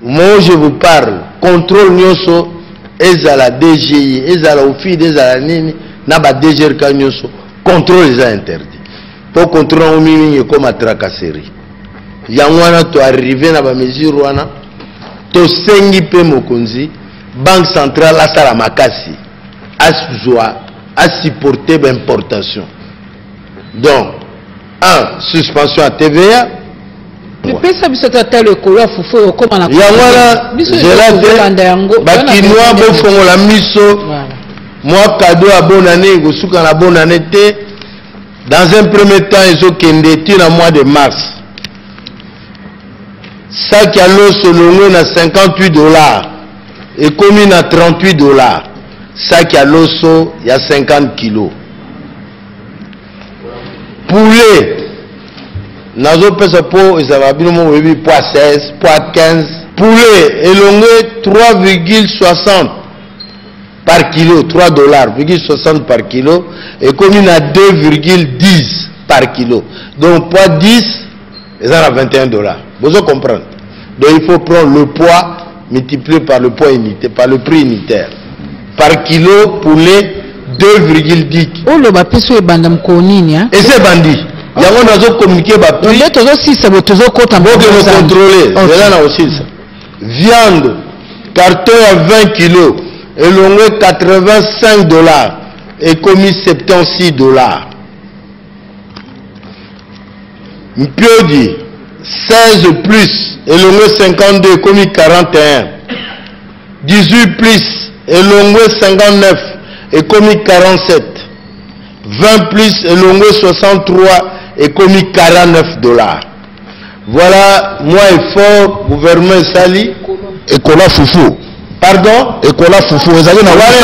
Moi je vous parle, contrôle nyonso ezala DGI, ezala OFID, ezala nini na ba DGRK nyonso, contrôle eza interdit. Po contrôle yango mingi mingi ekoma tracasserie. Yango wana to arriver na ba mesure wana, tosengi mpe mokonzi banque centrale asala makasi azwa asupporter ba importation. Donc un suspension ya TVA. Pesa biso ata talo ekolo ya fufu oyo okoma na yango wana zela te bakinois bofongola miso mwa cadeau ya bonne année ekosuka na bonne année te. Dans un premier temps ezokende ti na mois de mars. Sac ya loso elongwe na 58 $ ekomi na 38 $, sac ya loso ya 50 kilo. Poulet nazopesa mpo ezalaka bino moko boyebi poids 16, poids 15. Poulet elongwe 3,60 par kilo, 3 dollars 60 par kilo, ekomi na 2,10 par kilo. Donc poids 10 eza na 21 $. Bozo comprendre? Donc il faut prendre le poids multiplié par le poids unité, par le prix unitaire par kilo. Poulet 2,10. Oloba mpe so ebanda mokolo nini? Ese ebandi, yango nazocommuniquer baprix. Nde tozosisa boye, tozokota. Bokende contrôle zela na kosilisa. Viande, carton ya 20 kilo elongwe 85 $ ekomi 76 $. Mpiodi 16 plus elongwe 52 ekomi 41. 18 plus elongwe 59 ekomi 47. 20 plus elongwe 63 ekomi 49 $. Voilà mwa effort gouvernement esali. Ekola fufu. Pardon? Ekola fufu ezali na ezali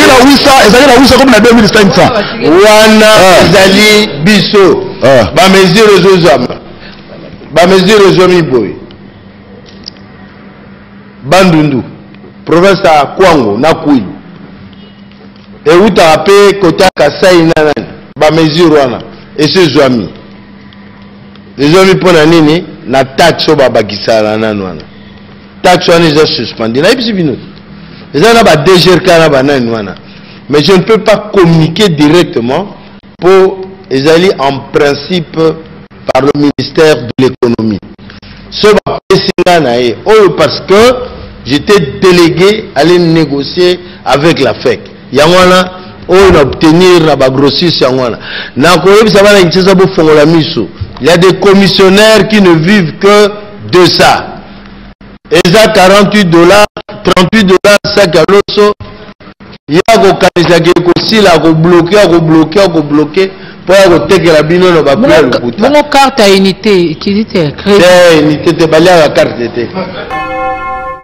na 800, ezali na 800 komi na 2500. Wana ezali biso bamesure ezozwama, bamesure ezwami boye. Bandundu, province ya Kwango na Kwilu, eutaka mpe kota Kasai na nani, bamesure wana esi ezwami. Ezwami mpo na nini? Na taxe oyo babakisaka na nani wana, taxe wana eza suspendu. Nayebisi bino eza na ba DGRK na banani wana, mais je ne peux pas communiquer directement mpo ezali en principe par le ministère de l'Économie. So bapesi nga na ye oyo parce que j'étais délégué aller négocier avec la FEC. Yango wana oyo na obtenir na bagrossiste. Yango wana nakoyebisa bana Kinshasa, bofongola miso, il y a des commissionnaires qui ne vivent que de ça. Eza 48 $, 38 $ sac ya loso. Ya kokanisaka ekosila, akobloquer, akobloquer, akobloquer mpo ya kotekela bino na baprix ya lokuta. Bongo carte ya unité ekili te? Te, unité te, baliaka carte te.